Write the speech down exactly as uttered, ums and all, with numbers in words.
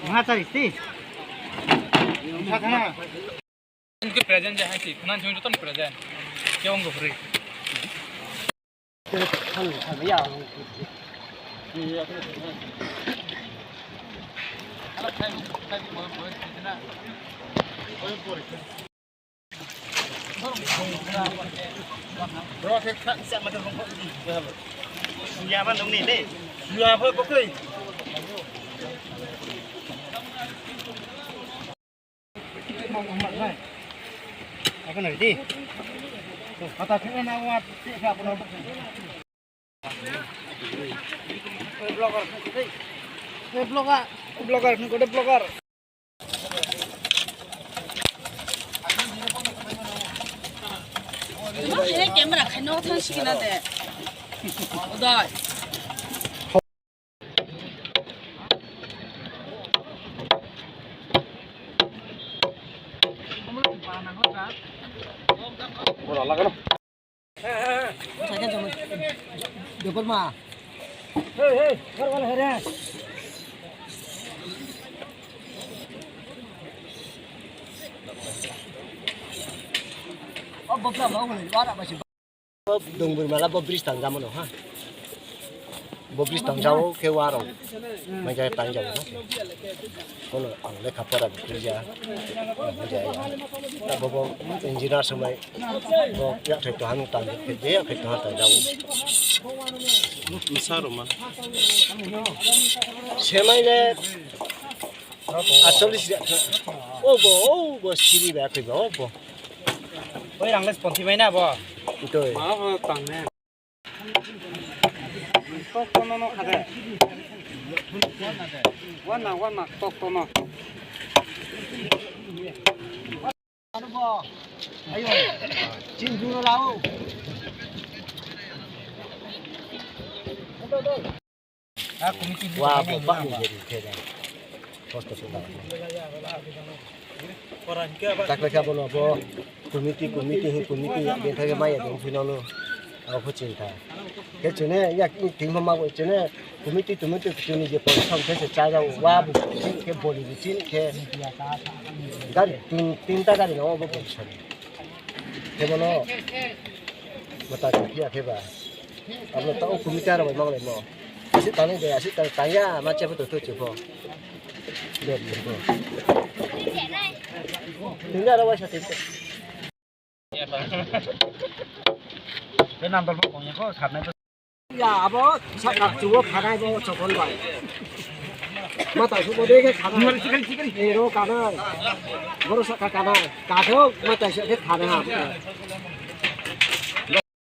Maha chari ti. Present je hai si, khna jung joton present. Kewang go free. Apa nanti? Tuh, kata kena nawat, sih, siapa nawat? Vlogger, vlogger, vlogger, vlogger. Tuma khe camera khaino thang sikina de. Uday. Debbarma. Oh, bokla mau ngulai, wara basi. Dongburi mala bo bridge tangjamo no ha. Bo bridge tangjao khe waro. Mai jai tangjao ha. Kono ang lekha pora bo khuja. Ang hujai ya. Ta bo bo engineer somai. Bo yak thai to han tang khe je yak thai to han tangjao. Masa roma. Semai le. Atcholish riyang khe. Obo, obo, siri ba khe ba, obo. Oi, rang le sponti mai na bo. Itoi. Ma bo tang ne. Tok kono no khade. Wana, wana, tok kono. Ayo, chin duro lao. Wa bo ba ni jeri khe da. Kosto se da. Takle kha bono bo committee, committee, hi committee, ya den thage maya den phino no. Abo pho chinta. Khe chene ya ting ma bo chene committee, committee chini je position khe se cha ja wa bo chin khe boli bo chin khe. Gari tin, tinta gari no bo position. Khe bono mata khe ya khe ba. Abo ta o committee aro bai mangle mo. Asik tani de, asik tani tanya ma chepo to to chepo. De chepo. Tinja aro waisa chepo. Be nandol bo kongya ko sarnai. Ya abo saka chuo khanai bo chokon bai. Mata su bo de khanai. Ero kanai. Boro saka kanai. Kaso mata se khanai ha.